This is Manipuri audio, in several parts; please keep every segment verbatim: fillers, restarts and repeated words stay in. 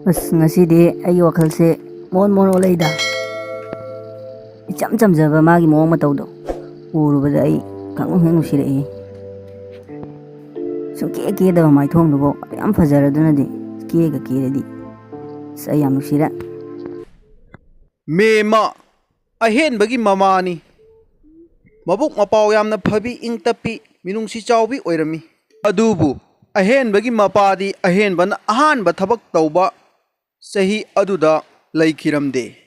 ꯑꯁ, ꯉꯁꯤꯗꯤ ꯑꯩꯒꯤ ꯋꯥꯈꯜꯁꯦ ꯃꯣꯟ ꯃꯣꯟ ꯑꯣꯜꯂꯛꯏꯗ꯫ ꯏꯆꯝ ꯆꯝꯖꯕ ꯃꯥꯒꯤ ꯃꯑꯣꯡ ꯃꯇꯧꯗꯣ ꯎꯔꯨꯕꯗ ꯑꯩ ꯈꯪꯅꯨꯡ ꯍꯦꯛ ꯅꯨꯡꯁꯤꯔꯛꯏ꯫ ꯁꯨꯡꯀꯦ ꯀꯦꯗꯕ ꯃꯥꯏꯊꯣꯡꯗꯨꯕꯨ ꯌꯥꯝ ꯐꯖꯔꯗꯨꯅꯗꯤ, ꯀꯦꯒ ꯀꯦꯔꯗꯤ꯫ ꯑꯁ, ꯑꯩ ꯌꯥꯝ ꯅꯨꯡꯁꯤꯔꯦ꯫ ꯃꯦꯝꯃ, ꯑꯍꯦꯟꯕꯒꯤ ꯃꯃꯥꯅꯤ꯫ ꯃꯕꯨꯛ ꯃꯄꯥꯎ ꯌꯥꯝꯅ ꯐꯕꯤ, ꯏꯪ ꯇꯞꯄꯤ, ꯃꯤꯅꯨꯡꯁꯤ ꯆꯥꯎꯕꯤ ꯑꯣꯏꯔꯝꯃꯤ꯫ ꯑꯗꯨꯕꯨ ꯑꯍꯦꯟꯕꯒꯤ ꯃꯄꯥꯗꯤ ꯑꯍꯦꯟꯕꯅ ꯑꯍꯥꯟꯕ ꯊꯕꯛ ꯇꯧꯕ ꯆꯍꯤ ꯑꯗꯨꯗ ꯂꯩꯈꯤꯔꯝꯗꯦ꯫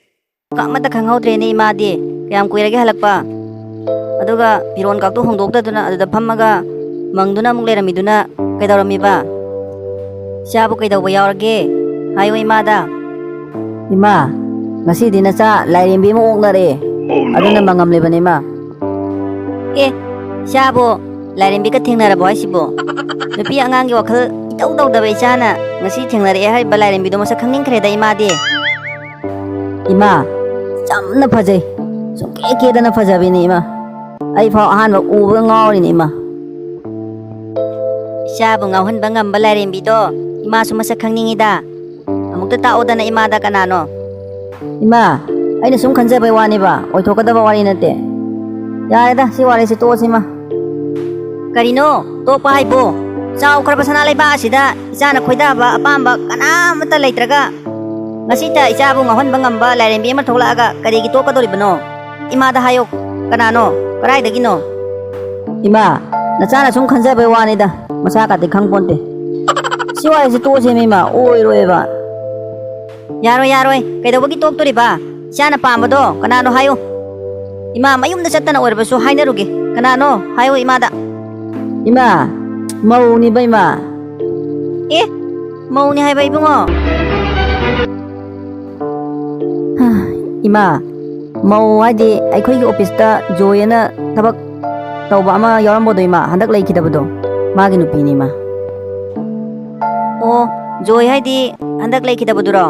ꯑꯃꯠꯇ ꯈꯪꯍꯧꯗ꯭ꯔꯦꯅꯦ ꯏꯃꯥꯗꯤ꯫ ꯀꯌꯥꯝ ꯀꯨꯏꯔꯒꯦ ꯍꯜꯂꯛꯄ? ꯑꯗꯨꯒ ꯐꯤꯔꯣꯜ ꯀꯥꯛꯇꯣ ꯍꯣꯡꯗꯣꯛꯇꯗꯨꯅ ꯑꯗꯨꯗ ꯐꯝꯃꯒ ꯃꯪꯗꯨꯅ ꯑꯃꯨꯛ ꯂꯩꯔꯝꯃꯤꯗꯨꯅ ꯀꯩꯗꯧꯔꯝꯃꯤꯕ? ꯏꯆꯥꯕꯨ ꯀꯩꯗꯧꯕ ꯌꯥꯎꯔꯒꯦ? ꯍꯥꯏꯌꯨ ꯏꯃꯥꯗ꯫ ꯏꯃꯥ, ꯉꯁꯤꯗꯤ ꯅꯆꯥ ꯂꯥꯏꯔꯦꯝꯕꯤ ꯑꯃ ꯑꯣꯛꯅꯔꯦ꯫ ꯑꯗꯨꯅ ꯃꯉꯝꯂꯤꯕꯅꯤ ꯏꯃꯥ꯫ ꯑꯦ, ꯏꯆꯥꯕꯨ ꯂꯥꯏꯔꯦꯝꯕꯤꯒ ꯊꯦꯡꯅꯔꯕꯣ ꯍꯥꯏꯁꯤꯕꯣ? ꯅꯨꯄꯤ ꯑꯉꯥꯡꯒꯤ ꯋꯥꯈꯜ ꯏꯇꯧ ꯇꯧꯗꯕ ꯏꯆꯥꯅ ꯉꯁꯤ ꯊꯦꯡꯅꯔꯛꯑꯦ ꯍꯥꯏꯔꯤꯕ ꯂꯥꯏꯔꯦꯝꯕꯤꯗꯣ ꯃꯁꯛ ꯈꯪꯅꯤꯡꯈ꯭ꯔꯦꯗ ꯏꯃꯥꯗꯤ꯫ ꯏꯃꯥ, ꯌꯥꯝꯅ ꯐꯖꯩ꯫ ꯁꯨꯡꯀꯦ ꯀꯦꯗꯅ ꯐꯖꯕꯤꯅꯤ ꯏꯃꯥ꯫ ꯑꯩ ꯐꯥꯎ ꯑꯍꯥꯟꯕ ꯎꯕꯒ ꯉꯥꯎꯔꯤꯅꯤ ꯏꯃꯥ꯫ ꯏꯆꯥꯕꯨ ꯉꯥꯎꯍꯟꯕ ꯉꯝꯕ ꯂꯥꯏꯔꯦꯝꯕꯤꯗꯣ ꯏꯃꯥꯁꯨ ꯃꯁꯛ ꯈꯪꯅꯤꯡꯉꯤꯗ꯫ ꯑꯃꯨꯛꯇ ꯇꯥꯛꯑꯣꯗꯅ ꯏꯃꯥꯗ ꯀꯅꯥꯅꯣ? ꯏꯃꯥ, ꯑꯩꯅ ꯁꯨꯝ ꯈꯟꯖꯕꯩ ꯋꯥꯅꯦꯕ, ꯑꯣꯏꯊꯣꯛꯀꯗꯕ ꯋꯥꯔꯤ ꯅꯠꯇꯦ꯫ ꯌꯥꯔꯦꯗ, ꯁꯤ ꯋꯥꯔꯤꯁꯤ ꯇꯣꯛꯑꯁꯤ ꯏꯃꯥ꯫ ꯀꯔꯤꯅꯣ ꯇꯣꯛꯄ ꯍꯥꯏꯕꯣ? ꯆꯥꯎꯈ꯭ꯔꯕ ꯁꯅꯥ ꯂꯩꯕꯥꯛ ꯑꯁꯤꯗ ꯏꯆꯥꯅ ꯈꯣꯏꯗꯥꯕ ꯑꯄꯥꯝꯕ ꯀꯅꯥꯃꯠꯇ ꯂꯩꯇ꯭ꯔꯒ ꯉꯁꯤꯇ ꯏꯆꯥꯕꯨ ꯉꯥꯎꯍꯟꯕ ꯉꯝꯕ ꯂꯥꯏꯔꯦꯝꯕꯤ ꯑꯃ ꯊꯣꯛꯂꯛꯑꯒ ꯀꯔꯤꯒꯤ ꯇꯣꯛꯀꯗꯧꯔꯤꯕꯅꯣ? ꯏꯃꯥꯗ ꯍꯥꯏꯌꯣ꯫ ꯀꯅꯥꯅꯣ? ꯀꯗꯥꯏꯗꯒꯤꯅꯣ? ꯏꯃꯥ, ꯅꯆꯥꯅ ꯁꯨꯝ ꯈꯟꯖꯕꯩ ꯋꯥꯅꯤꯗ, ꯃꯁꯥ ꯀꯥꯇꯤ ꯈꯪ ꯄꯣꯟꯇꯦ꯫ ꯁꯤ ꯋꯥꯔꯤꯁꯤ ꯇꯣꯛꯑꯁꯦ ꯏꯃꯥ, ꯑꯣꯏꯔꯣꯏꯕ꯫ ꯌꯥꯔꯣꯏ, ꯌꯥꯔꯣꯏ, ꯀꯩꯗꯧꯕꯒꯤ ꯇꯣꯛꯇꯣꯔꯤꯕ? ꯏꯆꯥꯅ ꯄꯥꯝꯕꯗꯣ ꯀꯅꯥꯅꯣ ꯍꯥꯏꯌꯨ꯫ ꯏꯃꯥ ꯃꯌꯨꯝꯗ ꯆꯠꯇꯅ ꯑꯣꯏꯔꯕꯁꯨ ꯍꯥꯏꯅꯔꯨꯒꯦ꯫ ꯀꯅꯥꯅꯣ ꯍꯥꯏꯌꯨ ꯏꯃꯥꯗ꯫ ꯏꯃꯥ, ꯃꯧꯅꯤꯕ ꯏꯃꯥ꯫ ꯑꯦ, ꯃꯧꯅꯤ ꯍꯥꯏꯕ ꯏꯕꯨꯡꯉꯣ? ꯍꯥ, ꯏꯃꯥ, ꯃꯧ ꯍꯥꯏꯗꯤ ꯑꯩꯈꯣꯏꯒꯤ ꯑꯣꯐꯤꯁꯇ ꯖꯣꯏ ꯑꯅ ꯊꯕꯛ ꯇꯧꯕ ꯑꯃ ꯌꯥꯎꯔꯝꯕꯗꯣ ꯏꯃꯥ, ꯍꯟꯗꯛ ꯂꯩꯈꯤꯗꯕꯗꯣ, ꯃꯥꯒꯤ ꯅꯨꯄꯤꯅꯤ ꯏꯃꯥ꯫ ꯑꯣ, ꯖꯣꯏ ꯍꯥꯏꯗꯤ ꯍꯟꯗꯛ ꯂꯩꯈꯤꯗꯕꯗꯨꯔꯣ?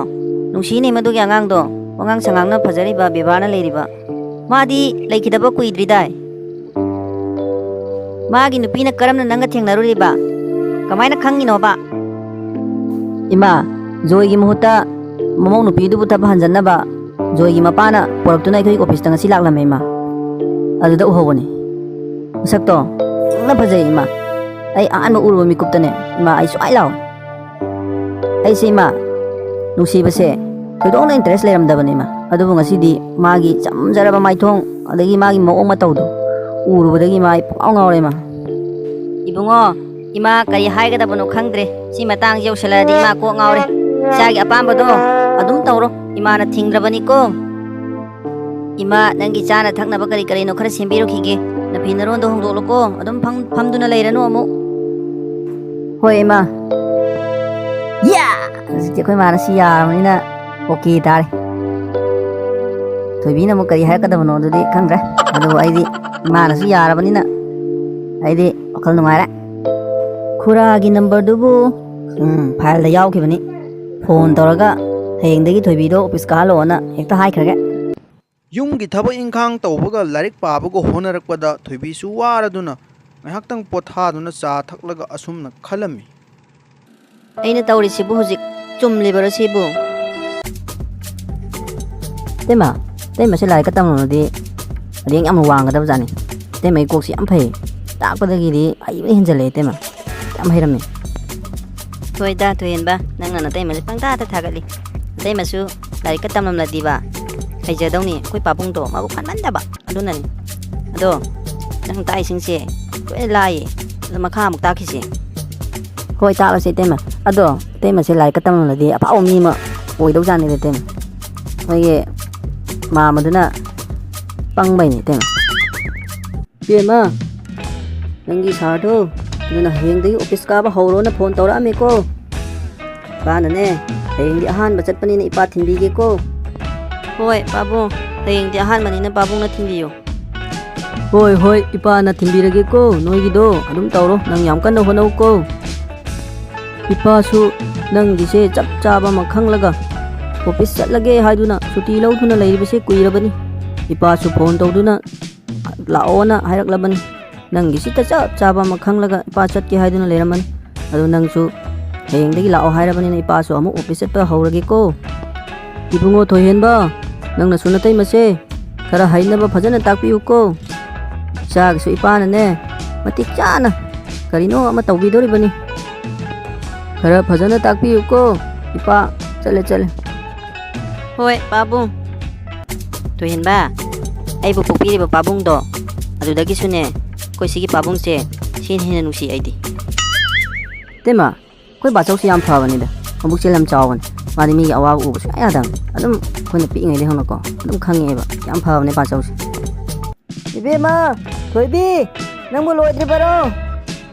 ꯅꯨꯡꯁꯤꯅꯦ ꯃꯗꯨꯒꯤ ꯑꯉꯥꯡꯗꯣ, ꯋꯥꯉꯥꯡ ꯁꯉꯥꯡꯅ ꯐꯖꯔꯤꯕ, ꯕꯦꯕꯥꯔꯅ ꯂꯩꯔꯤꯕ꯫ ꯃꯥꯗꯤ ꯂꯩꯈꯤꯗꯕ ꯀꯨꯏꯗ꯭ꯔꯤꯗꯥꯏ? ꯃꯥꯒꯤ ꯅꯨꯄꯤꯅ ꯀꯔꯝꯅ ꯅꯪꯒ ꯊꯦꯡꯅꯔꯨꯔꯤꯕ? ꯀꯃꯥꯏꯅ ꯈꯪꯉꯤꯅꯣꯕ? ꯏꯃꯥ, ꯖꯣꯏꯒꯤ ꯃꯍꯨꯠꯇ ꯃꯃꯧ ꯅꯨꯄꯤꯗꯨꯕꯨ ꯊꯕꯛ ꯍꯟꯖꯟꯅꯕ ꯖꯣꯏꯒꯤ ꯃꯄꯥꯅ ꯄꯣꯔꯛꯇꯨꯅ ꯑꯩꯈꯣꯏꯒꯤ ꯑꯣꯐꯤꯁꯇ ꯉꯁꯤ ꯂꯥꯛꯂꯝꯃꯦ, ꯏꯃꯥ꯫ ꯑꯗꯨꯗ ꯎꯍꯧꯕꯅꯤ꯫ ꯃꯁꯛꯇꯣ ꯌꯥꯝꯅ ꯐꯖꯩ, ꯏꯃꯥ꯫ ꯑꯩ ꯑꯍꯥꯟꯕ ꯎꯔꯨꯕ ꯃꯤꯀꯨꯞꯇꯅꯦ, ꯏꯃꯥ, ꯑꯩ ꯁ꯭ꯋꯥꯏ ꯂꯥꯎ꯫ ꯑꯩꯁꯦ, ꯏꯃꯥ, ꯅꯨꯡꯁꯤꯕꯁꯦ ꯊꯣꯏꯗꯣꯛꯅ ꯏꯟꯇꯔꯦꯁ ꯂꯩꯔꯝꯗꯕꯅꯦ, ꯏꯃꯥ꯫ ꯑꯗꯨꯕꯨ ꯉꯁꯤꯗꯤ ꯃꯥꯒꯤ ꯆꯝꯖꯔꯕ ꯃꯥꯏꯊꯣꯡ, ꯑꯗꯒꯤ ꯃꯥꯒꯤ ꯃꯑꯣꯡ ꯃꯇꯧꯗꯣ ꯎꯔꯨꯕꯗꯒꯤ, ꯏꯃꯥ, ꯑꯩ ꯄꯨꯡꯉꯥꯎ ꯉꯥꯎꯔꯦ, ꯏꯃꯥ꯫ ꯏꯕꯨꯡꯉꯣ, ꯏꯃꯥ ꯀꯔꯤ ꯍꯥꯏꯒꯗꯕꯅꯣ ꯈꯪꯗ꯭ꯔꯦ꯫ ꯁꯤ ꯃꯇꯥꯡꯁꯤ ꯌꯧꯁꯜꯂꯛꯑꯗꯤ ꯏꯃꯥ ꯀꯣꯛ ꯉꯥꯎꯔꯦ꯫ ꯏꯆꯥꯒꯤ ꯑꯄꯥꯝꯕꯗꯣ ꯑꯗꯨꯝ ꯇꯧꯔꯣ꯫ ꯏꯃꯥꯅ ꯊꯤꯡꯗ꯭ꯔꯕꯅꯤꯀꯣ꯫ ꯏꯃꯥ, ꯅꯪꯒꯤ ꯆꯥꯅ ꯊꯛꯅꯕ ꯀꯔꯤ ꯀꯔꯤꯅꯣ ꯈꯔ ꯁꯦꯝꯕꯤꯔꯨꯈꯤꯒꯦ꯫ ꯅꯐꯤ ꯅꯔꯣꯟꯗꯣ ꯍꯣꯡꯗꯣꯛꯂꯣꯀꯣ꯫ ꯑꯗꯨꯝ ꯐꯝ-, ꯐꯝꯗꯨꯅ ꯂꯩꯔꯅꯨ ꯑꯃꯨꯛ꯫ ꯍꯣꯏ, ꯏꯃꯥ꯫ ꯌꯥ! ꯍꯧꯖꯤꯛꯇꯤ ꯑꯩꯈꯣꯏ ꯃꯥꯅ ꯁꯤ ꯌꯥꯔꯕꯅꯤꯅ ꯑꯣꯀꯦ ꯇꯥꯔꯦ꯫ ꯊꯣꯏꯕꯤꯅ ꯑꯃꯨꯛ ꯀꯔꯤ ꯍꯥꯏꯔꯛꯀꯗꯕꯅꯣ ꯑꯗꯨꯗꯤ ꯈꯪꯗ꯭ꯔꯦ꯫ ꯑꯗꯨꯕꯨ ꯑꯩꯗꯤ ꯏꯃꯥꯅꯁꯨ ꯌꯥꯔꯕꯅꯤꯅ ꯑꯩꯗꯤ ꯋꯥꯈꯜ ꯅꯨꯡꯉꯥꯏꯔꯦ꯫ ꯈꯨꯔꯥꯒꯤ ꯅꯝꯕꯔꯗꯨꯕꯨ, ꯎꯝ, ꯐꯥꯏꯜꯗ ꯌꯥꯎꯈꯤꯕꯅꯤ꯫ ꯐꯣꯟ ꯇꯧꯔꯒ ꯍꯌꯦꯡꯗꯒꯤ ꯊꯣꯏꯕꯤꯗꯣ ꯑꯣꯐꯤꯁ ꯀꯥꯍꯜꯂꯛꯑꯣꯅ ꯍꯦꯛꯇ ꯍꯥꯏꯈ꯭ꯔꯒꯦ꯫ ꯌꯨꯝꯒꯤ ꯊꯕꯛ ꯏꯪꯈꯥꯡ ꯇꯧꯕꯒ ꯂꯥꯏꯔꯤꯛ ꯄꯥꯕꯒ ꯍꯣꯠꯅꯔꯛꯄꯗ ꯊꯣꯏꯕꯤꯁꯨ ꯋꯥꯔꯗꯨꯅ ꯉꯥꯏꯍꯥꯛꯇꯪ ꯄꯣꯊꯥꯗꯨꯅ ꯆꯥ ꯊꯛꯂꯒ ꯑꯁꯨꯝꯅ ꯈꯜꯂꯝꯃꯤ꯫ ꯑꯩꯅ ꯇꯧꯔꯤꯁꯤꯕꯨ ꯍꯧꯖꯤꯛ ꯆꯨꯝꯂꯤꯕꯔꯣ ꯁꯤꯕꯨ? ꯏꯇꯩꯃ, ꯏꯇꯩꯃꯁꯦ ꯂꯥꯏꯔꯤꯛꯀ ꯇꯝꯃꯝꯃꯗꯤ ꯔꯦꯡ ꯌꯥꯝ ꯋꯥꯡꯒꯗꯕ ꯖꯥꯠꯅꯤ꯫ ꯏꯇꯩꯃꯒꯤ ꯀꯣꯛꯁꯤ ꯌꯥꯝ ꯐꯩ꯫ ꯇꯥꯛꯄꯗꯒꯤꯗꯤ ꯍꯩꯕꯅ ꯍꯦꯟꯖꯜꯂꯦ ꯏꯇꯩꯃ꯫ ꯌꯥꯝ ꯍꯩꯔꯝꯃꯦ꯫ ꯍꯣꯏꯗ ꯊꯣꯏꯍꯦꯟꯕ, ꯅꯪꯅ ꯅꯇꯩꯃꯁꯦ ꯄꯪꯊꯥꯗ ꯊꯥꯒꯠꯂꯤ꯫ ꯅꯇꯩꯃꯁꯨ ꯂꯥꯏꯔꯤꯛꯀ ꯇꯝꯂꯝꯂꯗꯤꯕ ꯍꯩꯖꯗꯧꯅꯤ꯫ ꯑꯩꯈꯣꯏ ꯄꯥꯕꯨꯡꯗꯣ ꯃꯕꯨꯛ ꯐꯠꯃꯟꯗꯕ ꯑꯗꯨꯅꯅꯤ꯫ ꯑꯗꯣ ꯅꯪ ꯇꯥꯛꯏꯁꯤꯡꯁꯦ ꯂꯣꯏꯅ ꯂꯥꯏꯌꯦ꯫ ꯑꯗꯣ ꯃꯈꯥ ꯑꯃꯨꯛ ꯇꯥꯛꯈꯤꯁꯦ꯫ ꯍꯣꯏ, ꯇꯥꯛꯂꯁꯦ ꯏꯇꯩꯃ꯫ ꯑꯗꯣ ꯏꯇꯩꯃꯁꯦ ꯂꯥꯏꯔꯤꯛꯀ ꯇꯝꯂꯝꯂꯗꯤ ꯑꯐꯥꯎꯕ ꯃꯤ ꯑꯃ ꯑꯣꯏꯗꯧꯖꯥꯠꯅꯤꯗ ꯏꯇꯩꯃ꯫ ꯑꯩꯈꯣꯏꯒꯤ ꯃꯥꯝꯃꯗꯨꯅ ꯄꯪꯕꯩꯅꯦ ꯏꯇꯩꯃ꯫ ꯏꯕꯦꯝꯃ, ꯅꯪꯒꯤ ꯁꯥꯔꯗꯣ ꯑꯗꯨꯅ ꯍꯌꯦꯡꯗꯒꯤ ꯑꯣꯐꯤꯁ ꯀꯥꯕ ꯍꯧꯔꯣꯅ ꯐꯣꯟ ꯇꯧꯔꯛꯑꯝꯃꯦꯀꯣ꯫ ꯏꯄꯥꯅꯅꯦ, ꯍꯌꯦꯡꯗꯤ ꯑꯍꯥꯟꯕ ꯆꯠꯄꯅꯤꯅ ꯏꯄꯥ ꯊꯤꯟꯕꯤꯒꯦꯀꯣ꯫ ꯍꯣꯏ ꯄꯥꯕꯨꯡ, ꯍꯌꯦꯡꯗꯤ ꯑꯍꯥꯟꯕꯅꯤꯅ ꯄꯥꯕꯨꯡꯅ ꯊꯤꯟꯕꯤꯌꯨ꯫ ꯍꯣꯏ ꯍꯣꯏ, ꯏꯄꯥꯅ ꯊꯤꯟꯕꯤꯔꯒꯦꯀꯣ꯫ ꯅꯣꯏꯒꯤꯗꯣ ꯑꯗꯨꯝ ꯇꯧꯔꯣ, ꯅꯪ ꯌꯥꯝ ꯀꯟꯅ ꯍꯣꯠꯅꯧꯀꯣ꯫ ꯏꯄꯥꯁꯨ ꯅꯪꯒꯤꯁꯦ ꯆꯞ ꯆꯥꯕ ꯑꯃ ꯈꯪꯂꯒ ꯑꯣꯐꯤꯁ ꯆꯠꯂꯒꯦ ꯍꯥꯏꯗꯨꯅ ꯁꯨꯇꯤ ꯂꯧꯗꯨꯅ ꯂꯩꯔꯤꯕꯁꯦ ꯀꯨꯏꯔꯕꯅꯤ꯫ ꯏꯄꯥꯁꯨ ꯐꯣꯟ ꯇꯧꯗꯨꯅ ꯂꯥꯛꯑꯣꯅ ꯍꯥꯏꯔꯛꯂꯕꯅꯤ꯫ ꯅꯪꯒꯤꯁꯤꯗ ꯆꯞ ꯆꯥꯕ ꯑꯃ ꯈꯪꯂꯒ ꯏꯄꯥ ꯆꯠꯀꯦ ꯍꯥꯏꯗꯨꯅ ꯂꯩꯔꯝꯕꯅꯤ꯫ ꯑꯗꯨ ꯅꯪꯁꯨ ꯍꯌꯦꯡꯗꯒꯤ ꯂꯥꯛꯑꯣ ꯍꯥꯏꯔꯕꯅꯤꯅ ꯏꯄꯥꯁꯨ ꯑꯃꯨꯛ ꯑꯣꯐꯤꯁ ꯆꯠꯄ ꯍꯧꯔꯒꯦꯀꯣ꯫ ꯏꯕꯨꯡꯉꯣ ꯊꯣꯏꯍꯦꯟꯕ, ꯅꯪꯅꯁꯨ ꯅꯇꯩꯃꯁꯦ ꯈꯔ ꯍꯩꯅꯕ ꯐꯖꯅ ꯇꯥꯛꯄꯤꯌꯨꯀꯣ꯫ ꯏꯆꯥꯒꯤꯁꯨ ꯏꯄꯥꯅꯅꯦ ꯃꯇꯤꯛ ꯆꯥꯅ ꯀꯔꯤꯅꯣ ꯑꯃ ꯇꯧꯕꯤꯗꯣꯔꯤꯕꯅꯤ꯫ ꯈꯔ ꯐꯖꯅ ꯇꯥꯛꯄꯤꯌꯨꯀꯣ ꯏꯄꯥ꯫ ꯆꯠꯂꯦ, ꯆꯠꯂꯦ꯫ ꯍꯣꯏ ꯄꯥꯕꯨꯡ꯫ ꯊꯣꯏꯍꯦꯟꯕ, ꯑꯩꯕꯨ ꯄꯣꯛꯄꯤꯔꯤꯕ ꯄꯥꯕꯨꯡꯗꯣ, ꯑꯗꯨꯗꯒꯤꯁꯨꯅꯦ ꯑꯩꯈꯣꯏ ꯁꯤꯒꯤ ꯄꯥꯕꯨꯡꯁꯦ ꯁꯤꯅ ꯍꯦꯟꯅ ꯅꯨꯡꯁꯤ ꯑꯩꯗꯤ꯫ ꯏꯇꯩꯃ, ꯑꯩꯈꯣꯏ ꯕꯥꯆꯧꯁꯤ ꯌꯥꯝ ꯐꯕꯅꯤꯗ꯫ ꯃꯕꯨꯛꯆꯦꯜ ꯌꯥꯝ ꯆꯥꯎꯕꯅꯤ꯫ ꯃꯥꯗꯤ ꯃꯤꯒꯤ ꯑꯋꯥꯕ ꯎꯕ ꯁꯨꯡꯌꯥ ꯌꯥꯗꯕꯅꯤ꯫ ꯑꯗꯨꯝ ꯑꯩꯈꯣꯏꯅ ꯄꯤꯛꯏꯉꯩꯗꯒꯤ ꯍꯧꯅꯀꯣ ꯑꯗꯨꯝ ꯈꯪꯉꯛꯑꯦꯕ꯫ ꯌꯥꯝ ꯐꯕꯅꯦ ꯕꯥꯆꯧꯁꯦ꯫ ꯏꯕꯦꯝꯃ, ꯊꯣꯏꯕꯤ, ꯅꯪꯕꯨ ꯂꯣꯏꯗ꯭ꯔꯤꯕꯔꯣ?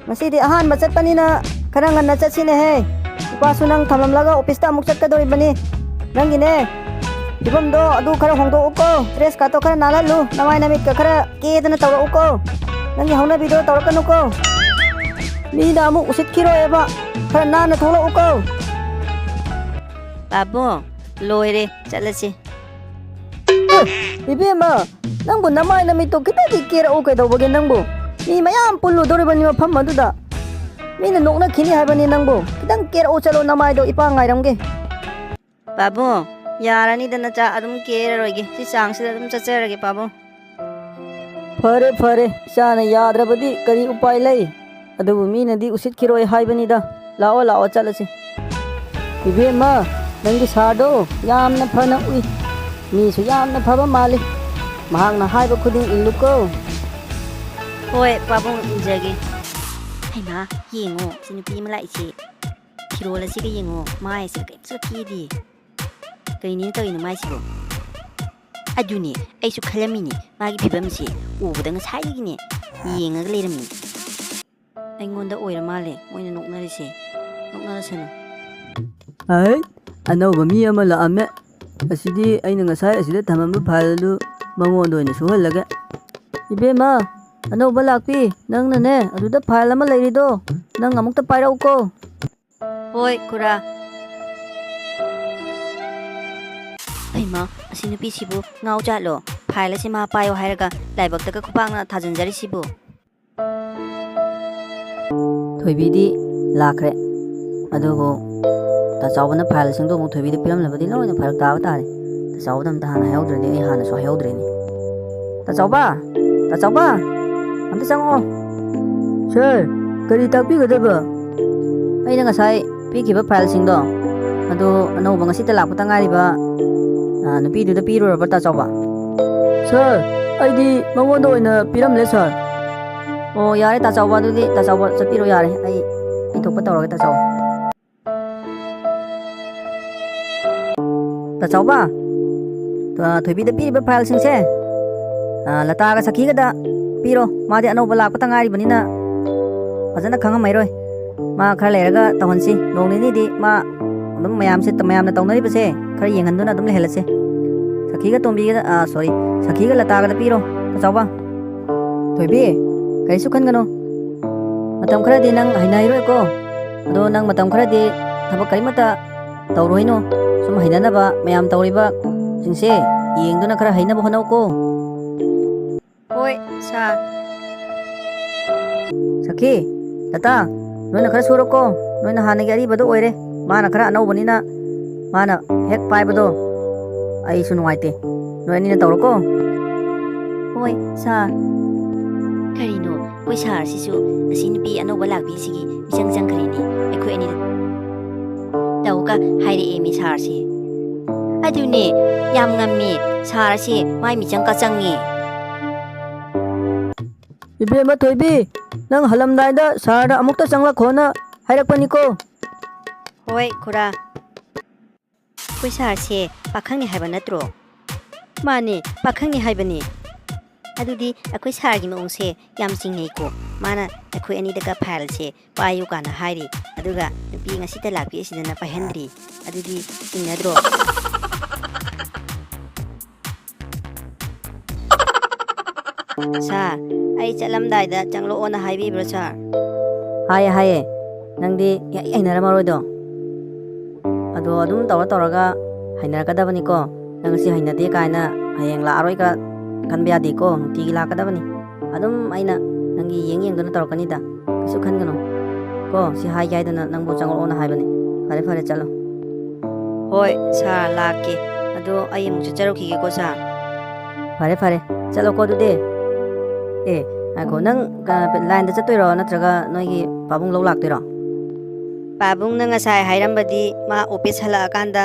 ꯉꯁꯤꯗꯤ ꯑꯍꯥꯟꯕ ꯆꯠꯄꯅꯤꯅ ꯈꯔ ꯉꯟꯅ ꯆꯠꯁꯤꯅꯦꯍꯦ꯫ ꯏꯄꯥꯁꯨ ꯅꯪ ꯊꯝꯂꯝꯂꯒ ꯑꯣꯐꯤꯁꯇ ꯑꯃꯨꯛ ꯆꯠꯀꯗꯧꯔꯤꯕꯅꯤ꯫ ꯅꯪꯒꯤꯅꯦ ꯐꯤꯕꯝꯗꯣ ꯑꯗꯨ ꯈꯔ ꯍꯣꯡꯗꯣꯛꯎꯀꯣ꯫ ꯗ꯭ꯔꯦꯁꯀꯥꯇꯣ ꯈꯔ ꯅꯥꯜꯍꯜꯂꯨ꯫ ꯅꯃꯥꯏ ꯅꯃꯤꯠꯀ ꯈꯔ ꯀꯦꯗꯅ ꯇꯧꯔꯛꯎꯀꯣ꯫ ꯅꯪꯒꯤ ꯍꯧꯅꯕꯤꯗꯣ ꯇꯧꯔꯛꯀꯅꯨꯀꯣ꯫ ꯃꯤꯅ ꯑꯃꯨꯛ ꯎꯁꯤꯠꯈꯤꯔꯣꯏꯕ꯫ ꯈꯔ ꯅꯥꯟꯅ ꯊꯣꯛꯂꯛꯎꯀꯣ꯫ ꯄꯥꯕꯨꯡ, ꯂꯣꯏꯔꯦ, ꯆꯠꯂꯁꯤ꯫ ꯑꯦ, ꯏꯕꯦꯝꯃ, ꯅꯪꯕꯨ ꯅꯃꯥꯏ ꯅꯃꯤꯠꯇꯣ ꯈꯤꯇꯪꯗꯤ ꯀꯦꯔꯛꯎ ꯀꯩꯗꯧꯕꯒꯦ ꯅꯪꯕꯨ? ꯃꯤ ꯃꯌꯥꯝ ꯄꯨꯜꯂꯨꯗꯧꯔꯤꯕꯅꯤ ꯃꯐꯝ ꯑꯗꯨꯗ꯫ ꯃꯤꯅ ꯅꯣꯛꯅꯈꯤꯅꯤ ꯍꯥꯏꯕꯅꯤ ꯅꯪꯕꯨ꯫ ꯈꯤꯇꯪ ꯀꯦꯔꯛꯎ ꯆꯠꯂꯣ, ꯅꯃꯥꯏꯗꯣ ꯏꯄꯥ ꯉꯥꯏꯔꯝꯒꯦ꯫ ꯄꯥꯕꯨꯡ, ꯌꯥꯔꯅꯤꯗ ꯅꯆꯥ, ꯑꯗꯨꯝ ꯀꯦꯔꯔꯣꯏꯒꯦ꯫ ꯁꯤ ꯆꯥꯡꯁꯤꯗ ꯑꯗꯨꯝ ꯆꯠꯆꯔꯒꯦ ꯄꯥꯕꯨꯡ꯫ ꯐꯔꯦ, ꯐꯔꯦ, ꯏꯆꯥꯅ ꯌꯥꯗ꯭ꯔꯕꯗꯤ ꯀꯔꯤ ꯎꯄꯥꯏ ꯂꯩ? ꯑꯗꯨꯕꯨ ꯃꯤꯅꯗꯤ ꯎꯁꯤꯠꯈꯤꯔꯣꯏ ꯍꯥꯏꯕꯅꯤꯗ꯫ ꯂꯥꯛꯑꯣ, ꯂꯥꯛꯑꯣ, ꯆꯠꯂꯁꯤ꯫ ꯏꯕꯦꯝꯃ, ꯅꯪꯒꯤ ꯁꯥꯔꯗꯣ ꯌꯥꯝꯅ ꯐꯅ ꯎꯏ꯫ ꯃꯤꯁꯨ ꯌꯥꯝꯅ ꯐꯕ ꯃꯥꯜꯂꯤ꯫ ꯃꯍꯥꯛꯅ ꯍꯥꯏꯕ ꯈꯨꯗꯤꯡ ꯏꯜꯂꯨꯀꯣ꯫ ꯍꯣꯏ ꯄꯥꯕꯨꯡ, ꯏꯟꯖꯒꯦ꯫ ꯍꯩꯃꯥ, ꯌꯦꯡꯉꯣ, ꯁꯤ ꯅꯨꯄꯤ ꯑꯃ ꯂꯥꯛꯏꯁꯦ꯫ ꯐꯤꯔꯣꯜ ꯑꯁꯤꯒ ꯌꯦꯡꯉꯣ, ꯃꯥꯏꯁꯤꯒ ꯀꯔꯤꯝꯇ ꯀꯦꯗꯦ꯫ ꯀꯩꯅꯦ ꯇꯧꯔꯤꯅꯣ ꯃꯥꯏꯁꯤꯕꯣ? ꯑꯗꯨꯅꯦ, ꯑꯩꯁꯨ ꯈꯜꯂꯝꯃꯤꯅꯦ, ꯃꯥꯒꯤ ꯐꯤꯕꯝꯁꯦ ꯎꯕꯗ ꯉꯁꯥꯏꯗꯒꯤꯅꯦ ꯌꯦꯡꯉꯒ ꯂꯩꯔꯝꯃꯤꯅꯦ꯫ ꯑꯩꯉꯣꯟꯗ ꯑꯣꯏꯔ ꯃꯥꯜꯂꯦ ꯃꯣꯏꯅ ꯅꯣꯛꯅꯔꯤꯁꯦ꯫ ꯅꯣꯛꯅꯔꯁꯅꯨ꯫ ꯍꯥꯏ, ꯑꯅꯧꯕ ꯃꯤ ꯑꯃ ꯂꯥꯛꯑꯝꯃꯦ꯫ ꯑꯁꯤꯗꯤ ꯑꯩꯅ ꯉꯁꯥꯏ ꯑꯁꯤꯗ ꯊꯝꯃꯝꯕ ꯐꯥꯏꯜ ꯑꯗꯨ ꯃꯉꯣꯟꯗ ꯑꯣꯏꯅ ꯁꯨꯍꯜꯂꯒꯦ꯫ ꯏꯕꯦꯝꯃ, ꯑꯅꯧꯕ ꯂꯥꯛꯄꯤ, ꯅꯪꯅꯅꯦ ꯑꯗꯨꯗ ꯐꯥꯏꯜ ꯑꯃ ꯂꯩꯔꯤꯗꯣ, ꯅꯪ ꯑꯃꯨꯛꯇ ꯄꯥꯏꯔꯛꯎꯀꯣ꯫ ꯍꯣꯏ ꯈꯨꯔꯥ꯫ ꯍꯩꯃꯥ, ꯑꯁꯤ ꯅꯨꯄꯤꯁꯤꯕꯨ ꯉꯥꯎ ꯖꯥꯠꯂꯣ? ꯐꯥꯏꯜ ꯑꯁꯤ ꯃꯥ ꯄꯥꯏꯌꯣ ꯍꯥꯏꯔꯒ ꯂꯥꯏꯕꯛꯇꯒ ꯈꯨꯄꯥꯛꯅ ꯊꯥꯖꯤꯟꯖꯔꯤꯁꯤꯕꯨ꯫ ꯊꯣꯏꯕꯤꯗꯤ ꯂꯥꯛꯈ꯭ꯔꯦ꯫ ꯑꯗꯨꯕꯨ ꯇꯥ ꯆꯥꯎꯕꯅ ꯐꯥꯏꯜꯁꯤꯡꯗꯣ ꯑꯃꯨꯛ ꯊꯣꯏꯕꯤꯗ ꯄꯤꯔꯝꯂꯕꯗꯤ ꯂꯣꯏꯅ ꯐꯔꯛ ꯇꯥꯕ ꯇꯥꯔꯦ꯫ ꯇꯥ ꯆꯥꯎꯕꯗ ꯑꯝꯇ ꯍꯥꯟꯅ ꯍꯥꯏꯍꯧꯗ꯭ꯔꯗꯤ ꯑꯩ ꯍꯥꯟꯅꯁꯨ ꯍꯥꯏꯍꯧꯗ꯭ꯔꯦꯅꯦ꯫ ꯇꯥ ꯆꯥꯎꯕ! ꯇꯥ ꯆꯥꯎꯕ! ꯑꯝꯇ ꯆꯪꯉꯛꯑꯣ꯫ ꯁꯥꯔ, ꯀꯔꯤ ꯇꯥꯛꯄꯤꯒꯗꯕ? ꯑꯩꯅ ꯉꯁꯥꯏ ꯄꯤꯈꯤꯕ ꯐꯥꯏꯜꯁꯤꯡꯗꯣ, ꯑꯗꯨ ꯑꯅꯧꯕ ꯉꯁꯤꯇ ꯂꯥꯛꯄꯇ ꯉꯥꯏꯔꯤꯕ, ꯑ, ꯅꯨꯄꯤꯗꯨꯗ ꯄꯤꯔꯨꯔꯕ, ꯇꯥ ꯆꯥꯎꯕ? ꯁꯥꯔ, ꯑꯩꯗꯤ ꯃꯉꯣꯟꯗ ꯑꯣꯏꯅ ꯄꯤꯔꯝꯂꯦ, ꯁꯥꯔ꯫ ꯑꯣ, ꯌꯥꯔꯦ, ꯇꯥ ꯆꯥꯎꯕ, ꯑꯗꯨꯗꯤ ꯇꯥ ꯆꯥꯎꯕ ꯆꯠꯄꯤꯔꯣ, ꯌꯥꯔꯦ, ꯑꯩ, ꯑꯩ ꯊꯣꯛꯄ ꯇꯧꯔꯒꯦ, ꯇꯥ ꯆꯥꯎꯕ꯫ ꯇꯥ ꯆꯥꯎꯕ, ꯑ, ꯊꯣꯏꯕꯤꯗ ꯄꯤꯔꯤꯕ ꯐꯥꯏꯜꯁꯤꯡꯁꯦ, ꯑ, ꯂꯇꯥꯒ ꯁꯈꯤꯒꯗ ꯄꯤꯔꯣ꯫ ꯃꯥꯗꯤ ꯑꯅꯧꯕ ꯂꯥꯛꯄꯇ ꯉꯥꯏꯔꯤꯕꯅꯤꯅ ꯐꯖꯅ ꯈꯪꯉꯝꯃꯩꯔꯣꯏ꯫ ꯃꯥ ꯈꯔ ꯂꯩꯔꯒ ꯇꯧꯍꯟꯁꯤ꯫ ꯅꯣꯡ ꯅꯤꯅꯤꯗꯤ ꯃꯥ ꯑꯗꯨꯝ ꯃꯌꯥꯝꯁꯦ, ꯃꯌꯥꯝꯅ ꯇꯧꯅꯔꯤꯕꯁꯦ ꯈꯔ ꯌꯦꯡꯍꯟꯗꯨꯅ ꯑꯗꯨꯝ ꯂꯩꯍꯜꯂꯁꯦ꯫ ꯁꯈꯤꯒ ꯇꯣꯝꯕꯤꯒꯗ, ꯑ, sorry, ꯁꯈꯤꯒ ꯂꯇꯥꯒꯗ ꯄꯤꯔꯣ, ꯇꯥ ꯆꯥꯎꯕ꯫ ꯊꯣꯏꯕꯤ, ꯀꯔꯤꯁꯨ ꯈꯟꯒꯅꯨ꯫ ꯃꯇꯝ ꯈꯔꯗꯤ ꯅꯪ ꯍꯩꯅꯔꯣꯏꯀꯣ꯫ ꯑꯗꯣ ꯅꯪ ꯃꯇꯝ ꯈꯔꯗꯤ ꯊꯕꯛ ꯀꯔꯤꯃꯠꯇ ꯇꯧꯔꯣꯏꯅꯣ꯫ ꯁꯨꯝ ꯍꯩꯅꯅꯕ ꯃꯌꯥꯝ ꯇꯧꯔꯤꯕꯁꯤꯡꯁꯦ ꯌꯦꯡꯗꯨꯅ ꯈꯔ ꯍꯩꯅꯕ ꯍꯣꯠꯅꯧꯀꯣ꯫ ꯍꯣꯏ, ꯁꯥꯔ꯫ ꯁꯈꯤ, ꯂꯇꯥ, ꯅꯣꯏꯅ ꯈꯔ ꯁꯨꯔꯣꯀꯣ꯫ ꯅꯣꯏꯅ ꯍꯥꯟꯅꯒꯤ ꯑꯔꯤꯕꯗꯣ ꯑꯣꯏꯔꯦ꯫ ꯃꯥꯅ ꯈꯔ ꯑꯅꯧꯕꯅꯤꯅ ꯃꯥꯅ ꯍꯦꯛ ꯄꯥꯏꯕꯗꯣ ꯑꯩꯁꯨ ꯅꯨꯡꯉꯥꯏꯇꯦ꯫ ꯅꯣꯏ ꯑꯅꯤꯅ ꯇꯧꯔꯣꯀꯣ꯫ ꯍꯣꯏ, ꯁꯥꯔ꯫ ꯀꯔꯤꯅꯣ, ꯑꯩꯈꯣꯏ ꯁꯥꯔꯁꯤꯁꯨ ꯑꯁꯤ ꯅꯨꯄꯤ ꯑꯅꯧꯕ ꯂꯥꯛꯄꯤꯁꯤꯒꯤ ꯃꯤꯆꯪ ꯆꯪꯈ꯭ꯔꯦꯅꯦ꯫ ꯑꯩꯈꯣꯏ ꯑꯅꯤꯗ ꯇꯧꯒ ꯍꯥꯏꯔꯛꯑꯦ ꯃꯤ ꯁꯥꯔꯁꯦ꯫ ꯑꯗꯨꯅꯦ, ꯌꯥꯝ ꯉꯝꯃꯦ꯫ ꯁꯥꯔꯁꯦ ꯃꯥꯏ ꯃꯤꯆꯪ ꯀ ꯆꯪꯉꯦ꯫ ꯏꯕꯦꯝꯃ ꯊꯣꯏꯕꯤ, ꯅꯪ ꯍꯜꯂꯝꯗꯥꯏꯗ ꯁꯥꯔꯗ ꯑꯃꯨꯛꯇ ꯆꯪꯂꯛꯈꯣꯅ ꯍꯥꯏꯔꯛꯄꯅꯤꯀꯣ꯫ ꯍꯣꯏ, ꯈꯨꯔꯥ꯫ ꯑꯩꯈꯣꯏ ꯁꯥꯔꯁꯦ ꯄꯥꯈꯪꯅꯤ ꯍꯥꯏꯕ ꯅꯠꯇ꯭ꯔꯣ? ꯃꯥꯅꯦ, ꯄꯥꯈꯪꯅꯤ ꯍꯥꯏꯕꯅꯦ꯫ ꯑꯗꯨꯗꯤ ꯑꯩꯈꯣꯏ ꯁꯥꯔꯒꯤ ꯃꯑꯣꯡꯁꯦ ꯌꯥꯝ ꯆꯤꯡꯅꯩꯀꯣ꯫ ꯃꯥꯅ ꯑꯩꯈꯣꯏ ꯑꯅꯤꯗꯒ ꯐꯥꯏꯜꯁꯦ ꯄꯥꯏꯌꯨ ꯀꯥꯏꯅ ꯍꯥꯏꯔꯤ, ꯑꯗꯨꯒ ꯅꯨꯄꯤ ꯉꯁꯤꯇ ꯂꯥꯛꯄꯤ ꯑꯁꯤꯗꯅ ꯄꯥꯏꯍꯟꯗ꯭ꯔꯤ꯫ ꯑꯗꯨꯗꯤ ꯆꯤꯡꯅꯗ꯭ꯔꯣ? ꯁꯥꯔ, ꯑꯩ ꯆꯠꯂꯝꯗꯥꯏꯗ ꯆꯪꯂꯛꯑꯣꯅ ꯍꯥꯏꯕꯤꯕ꯭ꯔꯣ, ꯁꯥꯔ? ꯍꯥꯏꯌꯦ, ꯍꯥꯏꯌꯦ꯫ ꯅꯪꯗꯤ ꯏꯍꯩ ꯍꯩꯅꯔꯝꯃꯔꯣꯏꯗꯣ꯫ ꯑꯗꯣ ꯑꯗꯨꯝ ꯇꯧꯔ ꯇꯧꯔꯒ ꯍꯩꯅꯔꯛꯀꯗꯕꯅꯤꯀꯣ꯫ ꯅꯪ ꯁꯤ ꯍꯩꯅꯗꯦ ꯀꯥꯏꯅ ꯍꯌꯦꯡ ꯂꯥꯛꯑꯔꯣꯏꯒ ꯈꯟꯕ ꯌꯥꯗꯦꯀꯣ꯫ ꯅꯨꯡꯇꯤꯒꯤ ꯂꯥꯛꯀꯗꯕꯅꯤ꯫ ꯑꯗꯨꯝ ꯑꯩꯅ ꯅꯪꯒꯤ ꯌꯦꯡ ꯌꯦꯡꯗꯨꯅ ꯇꯧꯔꯛꯀꯅꯤꯗ꯫ ꯀꯩꯁꯨ ꯈꯟꯒꯅꯨ꯫ ꯀꯣ, ꯁꯤ ꯍꯥꯏꯒꯦ ꯍꯥꯏꯗꯅ ꯅꯪꯕꯨ ꯆꯪꯉꯛꯑꯣꯅ ꯍꯥꯏꯕꯅꯤ꯫ ꯐꯔꯦ, ꯐꯔꯦ, ꯆꯠꯂꯣ꯫ ꯍꯣꯏ, ꯁꯥꯔ, ꯂꯥꯛꯀꯦ꯫ ꯑꯗꯣ ꯑꯩ ꯑꯃꯨꯛ ꯆꯠꯆꯔꯨꯈꯤꯒꯦꯀꯣ, ꯁꯥꯔ꯫ ꯐꯔꯦ, ꯐꯔꯦ, ꯆꯠꯂꯣꯀꯣ ꯑꯗꯨꯗꯤ꯫ ꯑꯦ, ꯉꯥꯏꯈꯣ, ꯅꯪ, ꯑ, ꯂꯥꯏꯟꯗ ꯆꯠꯇꯣꯏꯔꯣ, ꯅꯠꯇ꯭ꯔꯒ ꯅꯣꯏꯒꯤ ꯄꯥꯕꯨꯡ ꯂꯧ ꯂꯥꯛꯇꯣꯏꯔꯣ? ꯄꯥꯕꯨꯡꯅ ꯉꯁꯥꯏ ꯍꯥꯏꯔꯝꯕꯗꯤ ꯃꯥ ꯑꯣꯐꯤꯁ ꯍꯜꯂꯛꯑꯀꯥꯟꯗ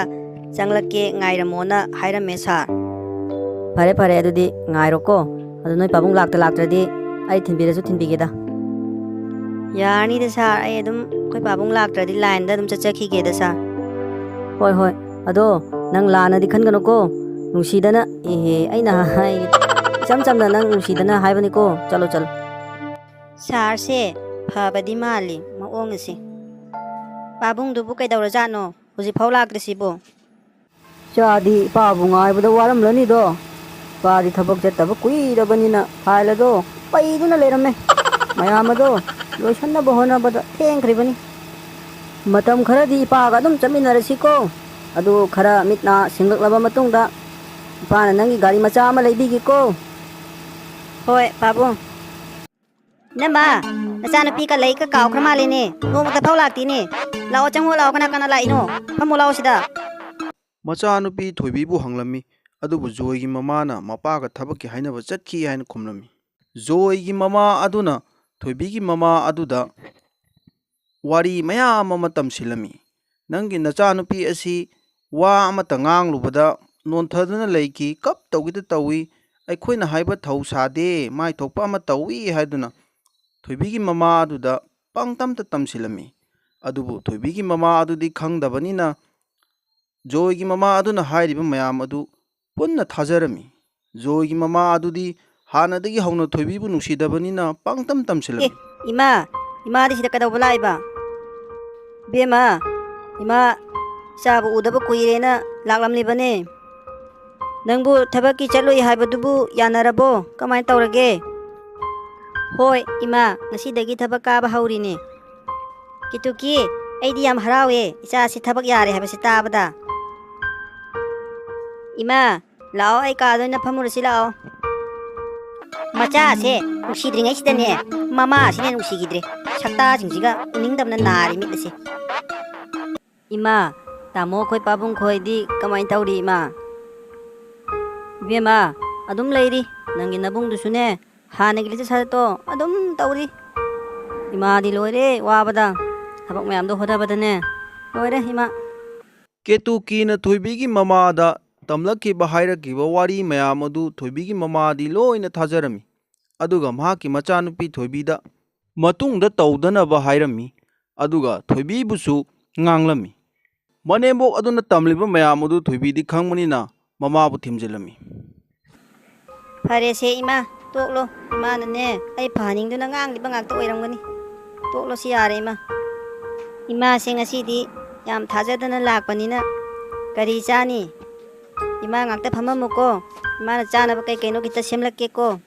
ꯆꯪꯂꯛꯀꯦ, ꯉꯥꯏꯔꯝꯃꯣꯅ ꯍꯥꯏꯔꯝꯃꯦ, ꯁꯥꯔ꯫ ꯐꯔꯦ, ꯐꯔꯦ, ꯑꯗꯨꯗꯤ ꯉꯥꯏꯔꯣꯀꯣ꯫ ꯑꯗꯣ ꯅꯣꯏ ꯄꯥꯕꯨꯡ ꯂꯥꯛꯇ ꯂꯥꯛꯇ꯭ꯔꯗꯤ ꯑꯩ ꯊꯤꯟꯕꯤꯔꯁꯨ ꯊꯤꯟꯕꯤꯒꯦꯗ꯫ ꯌꯥꯔꯅꯤꯗ, ꯁꯥꯔ, ꯑꯩ ꯑꯗꯨꯝ, ꯑꯩꯈꯣꯏ ꯄꯥꯕꯨꯡ ꯂꯥꯛꯇ꯭ꯔꯗꯤ ꯂꯥꯏꯟꯗ ꯑꯗꯨꯝ ꯆꯠꯆꯈꯤꯒꯦꯗ, ꯁꯥꯔ꯫ ꯍꯣꯏ, ꯍꯣꯏ, ꯑꯗꯣ ꯅꯪ ꯂꯥꯟꯅꯗꯤ ꯈꯟꯒꯅꯨꯀꯣ꯫ ꯅꯨꯡꯁꯤꯗꯅ, ꯑꯦꯍꯦ, ꯑꯩꯅ ꯍꯥꯏ, ꯏꯆꯝ ꯆꯝꯅ ꯅꯪ ꯅꯨꯡꯁꯤꯗꯅ ꯍꯥꯏꯕꯅꯤꯀꯣ꯫ ꯆꯠꯂꯣ, ꯆꯠꯂꯣ꯫ ꯁꯥꯔꯁꯦ ꯐꯕꯗꯤ ꯃꯥꯜꯂꯤ ꯃꯑꯣꯡ ꯑꯁꯦ꯫ ꯄꯥꯕꯨꯡꯗꯨꯕꯨ ꯀꯩꯗꯧꯔꯖꯥꯠꯅꯣ ꯍꯧꯖꯤꯛꯐꯥꯎ ꯂꯥꯛꯇ꯭ꯔꯤꯁꯤꯕꯣ? ꯏꯆꯥꯗꯤ ꯏꯄꯥꯕꯨ ꯉꯥꯏꯕꯗ ꯋꯥꯔꯝꯂꯅꯤꯗꯣ꯫ ꯏꯄꯥꯗꯤ ꯊꯕꯛ ꯆꯠꯇꯕ ꯀꯨꯏꯔꯕꯅꯤꯅ ꯐꯥꯏꯜ ꯑꯗꯣ ꯄꯩꯗꯨꯅ ꯂꯩꯔꯝꯃꯦ꯫ ꯃꯌꯥꯝ ꯑꯗꯣ ꯂꯣꯏꯁꯟꯅꯕ ꯍꯣꯠꯅꯕꯗ ꯊꯦꯡꯈ꯭ꯔꯤꯕꯅꯤ꯫ ꯃꯇꯝ ꯈꯔꯗꯤ ꯏꯄꯥꯒ ꯑꯗꯨꯝ ꯆꯠꯃꯤꯟꯅꯔꯁꯤꯀꯣ꯫ ꯑꯗꯨ ꯈꯔ ꯃꯤꯠ ꯅꯥ ꯁꯤꯡꯂꯛꯂꯕ ꯃꯇꯨꯡꯗ ꯏꯄꯥꯅ ꯅꯪꯒꯤ ꯒꯥꯔꯤ ꯃꯆꯥ ꯑꯃ ꯂꯩꯕꯤꯒꯦꯀꯣ꯫ ꯍꯣꯏ, ꯄꯥꯕꯨꯡ꯫ ꯏꯅꯝꯃ, ꯅꯆꯥꯅꯨꯄꯤꯒ ꯂꯩꯒ ꯀꯥꯎꯈ꯭ꯔ ꯃꯥꯜꯂꯦꯅꯦ꯫ ꯅꯣꯡꯃꯇ ꯐꯥꯎ ꯂꯥꯛꯇꯦꯅꯦ꯫ ꯂꯥꯛꯑꯣ, ꯆꯪꯉꯣ ꯂꯥꯛꯑꯣ, ꯀꯅꯥ ꯀꯅꯥ ꯂꯥꯛꯏꯅꯣ? ꯐꯝꯃꯣ ꯂꯥꯛꯑꯣ ꯁꯤꯗ꯫ ꯃꯆꯥꯅꯨꯄꯤ ꯊꯣꯏꯕꯤꯕꯨ ꯍꯪꯂꯝꯃꯤ꯫ ꯑꯗꯨꯕꯨ ꯖꯣꯏꯒꯤ ꯃꯃꯥꯅ ꯃꯄꯥꯒ ꯊꯕꯛꯀꯤ ꯍꯥꯏꯅꯕ ꯆꯠꯈꯤ ꯍꯥꯏꯅ ꯈꯨꯝꯂꯝꯃꯤ꯫ ꯖꯣꯏꯒꯤ ꯃꯃꯥ ꯑꯗꯨꯅ ꯊꯣꯏꯕꯤꯒꯤ ꯃꯃꯥ ꯑꯗꯨꯗ ꯋꯥꯔꯤ ꯃꯌꯥꯝ ꯑꯃ ꯇꯝꯁꯤꯜꯂꯝꯃꯤ꯫ "ꯅꯪꯒꯤ ꯅꯆꯥꯅꯨꯄꯤ ꯑꯁꯤ ꯋꯥ ꯑꯃꯠꯇ ꯉꯥꯡꯂꯨꯕꯗ ꯅꯣꯟꯊꯗꯨꯅ ꯂꯩꯈꯤ, ꯀꯞ ꯇꯧꯒꯦꯗ ꯇꯧꯏ, ꯑꯩꯈꯣꯏꯅ ꯍꯥꯏꯕ ꯊꯧ ꯁꯥꯗꯦ, ꯃꯥꯏ ꯊꯣꯛꯄ ꯑꯃ ꯇꯧꯏ" ꯍꯥꯏꯗꯨꯅ ꯊꯣꯏꯕꯤꯒꯤ ꯃꯃꯥ ꯑꯗꯨꯗ ꯄꯪꯇꯝꯇ ꯇꯝꯁꯤꯜꯂꯝꯃꯤ꯫ ꯑꯗꯨꯕꯨ ꯊꯣꯏꯕꯤꯒꯤ ꯃꯃꯥ ꯑꯗꯨꯗꯤ ꯈꯪꯗꯕꯅꯤꯅ ꯖꯣꯏꯒꯤ ꯃꯃꯥ ꯑꯗꯨꯅ ꯍꯥꯏꯔꯤꯕ ꯃꯌꯥꯝ ꯑꯗꯨ ꯄꯨꯟꯅ ꯊꯥꯖꯔꯝꯃꯤ꯫ ꯖꯣꯏꯒꯤ ꯃꯃꯥ ꯑꯗꯨꯗꯤ ꯍꯥꯟꯅꯗꯒꯤ ꯍꯧꯅ ꯊꯣꯏꯕꯤꯕꯨ ꯅꯨꯡꯁꯤꯗꯕꯅꯤꯅ ꯄꯪꯇꯝ ꯇꯝꯁꯤꯜꯂꯝꯃꯤ꯫ "ꯑꯦ, ꯏꯃꯥ, ꯏꯃꯥꯗꯤ ꯁꯤꯗ ꯀꯩꯗꯧꯕ ꯂꯥꯛꯏꯕ?" "ꯏꯕꯦꯝꯃ, ꯏꯃꯥ, ꯏꯆꯥꯕꯨ ꯎꯗꯕ ꯀꯨꯏꯔꯦꯅ ꯂꯥꯛꯂꯝꯂꯤꯕꯅꯦ꯫ ꯅꯪꯕꯨ ꯊꯕꯛꯀꯤ ꯆꯠꯂꯨꯏ ꯍꯥꯏꯕꯗꯨꯕꯨ ꯌꯥꯅꯔꯕꯣ? ꯀꯃꯥꯏꯅ ꯇꯧꯔꯒꯦ?" "ꯍꯣꯏ, ꯏꯃꯥ, ꯉꯁꯤꯗꯒꯤ ꯊꯕꯛ ꯀꯥꯕ ꯍꯧꯔꯤꯅꯦ꯫ ꯀꯤꯇꯨꯀꯤ, ꯑꯩꯗꯤ ꯌꯥꯝ ꯍꯔꯥꯎꯋꯦ, ꯏꯆꯥꯁꯤ ꯊꯕꯛ ꯌꯥꯔꯦ ꯍꯥꯏꯕꯁꯤ ꯇꯥꯕꯗ꯫ ꯏꯃꯥ, ꯂꯥꯛꯑꯣ, ꯑꯩ ꯀꯥꯗ ꯑꯣꯏꯅ ꯐꯝꯃꯨꯔꯁꯤ ꯂꯥꯛꯑꯣ꯫" ꯃꯆꯥꯁꯦ ꯅꯨꯡꯁꯤꯗ꯭ꯔꯤꯉꯩꯁꯤꯗꯅꯦ, ꯃꯃꯥꯁꯤꯅ ꯅꯨꯡꯁꯤꯈꯤꯗ꯭ꯔꯦ꯫ ꯁꯛꯇꯥꯁꯤꯡꯁꯤꯒ ꯎꯅꯤꯡꯗꯕꯅ ꯅꯥꯔꯦ ꯃꯤꯠ ꯑꯁꯦ꯫ ꯏꯃꯥ, ꯇꯥꯃꯣ ꯈꯣꯏ ꯄꯥꯕꯨꯡ ꯈꯣꯏꯗꯤ ꯀꯃꯥꯏꯅ ꯇꯧꯔꯤ ꯏꯃꯥ? ꯏꯕꯦꯝꯃ, ꯑꯗꯨꯝ ꯂꯩꯔꯤ꯫ ꯅꯪꯒꯤ ꯅꯕꯨꯡꯗꯨꯁꯨꯅꯦ, ꯍꯥꯟꯅꯒꯤ ꯂꯤꯆꯠ ꯁꯥꯖꯠꯇꯣ ꯑꯗꯨꯝ ꯇꯧꯔꯤ꯫ ꯏꯃꯥꯗꯤ ꯂꯣꯏꯔꯦ ꯋꯥꯕꯗ, ꯊꯕꯛ ꯃꯌꯥꯝꯗꯣ ꯍꯣꯠꯅꯕꯗꯅꯦ ꯂꯣꯏꯔꯦ ꯏꯃꯥ꯫ ꯀꯦꯇꯨꯀꯤꯅ ꯊꯣꯏꯕꯤꯒꯤ ꯃꯃꯥꯗ ꯇꯝꯂꯛꯈꯤꯕ ꯍꯥꯏꯔꯛꯈꯤꯕ ꯋꯥꯔꯤ ꯃꯌꯥꯝ ꯑꯗꯨ ꯊꯣꯏꯕꯤꯒꯤ ꯃꯃꯥꯗꯤ ꯂꯣꯏꯅ ꯊꯥꯖꯔꯝꯃꯤ꯫ ꯑꯗꯨꯒ ꯃꯍꯥꯛꯀꯤ ꯃꯆꯥꯅꯨꯄꯤ ꯊꯣꯏꯕꯤꯗ ꯃꯇꯨꯡꯗ ꯇꯧꯗꯅꯕ ꯍꯥꯏꯔꯝꯃꯤ꯫ ꯑꯗꯨꯒ ꯊꯣꯏꯕꯤꯕꯨꯁꯨ ꯉꯥꯡꯂꯝꯃꯤ꯫ ꯃꯅꯦꯝꯕꯣꯛ ꯑꯗꯨꯅ ꯇꯝꯂꯤꯕ ꯃꯌꯥꯝ ꯑꯗꯨ ꯊꯣꯏꯕꯤꯗꯤ ꯈꯪꯕꯅꯤꯅ ꯃꯃꯥꯕꯨ ꯊꯦꯝꯖꯤꯜꯂꯝꯃꯤ꯫ ꯐꯔꯦꯁꯦ ꯏꯃꯥ, ꯇꯣꯛꯂꯣ꯫ ꯏꯃꯥꯅꯅꯦ, ꯑꯩ ꯐꯍꯟꯅꯤꯡꯗꯨꯅ ꯉꯥꯡꯂꯤꯕ ꯉꯥꯛꯇ ꯑꯣꯏꯔꯝꯒꯅꯤ꯫ ꯇꯣꯛꯂꯣ ꯁꯤ, ꯌꯥꯔꯦ ꯏꯃꯥ꯫ ꯏꯃꯥꯁꯦ ꯉꯁꯤꯗꯤ ꯌꯥꯝ ꯊꯥꯖꯗꯅ ꯂꯥꯛꯄꯅꯤꯅ ꯀꯔꯤ ꯆꯥꯅꯤ? ꯏꯃꯥ ꯉꯥꯛꯇ ꯐꯝꯃꯝꯃꯨꯀꯣ꯫ ꯏꯃꯥꯅ ꯆꯥꯅꯕ ꯀꯩ ꯀꯩꯅꯣ ꯈꯤꯇ ꯁꯦꯝꯂꯛꯀꯦꯀꯣ꯫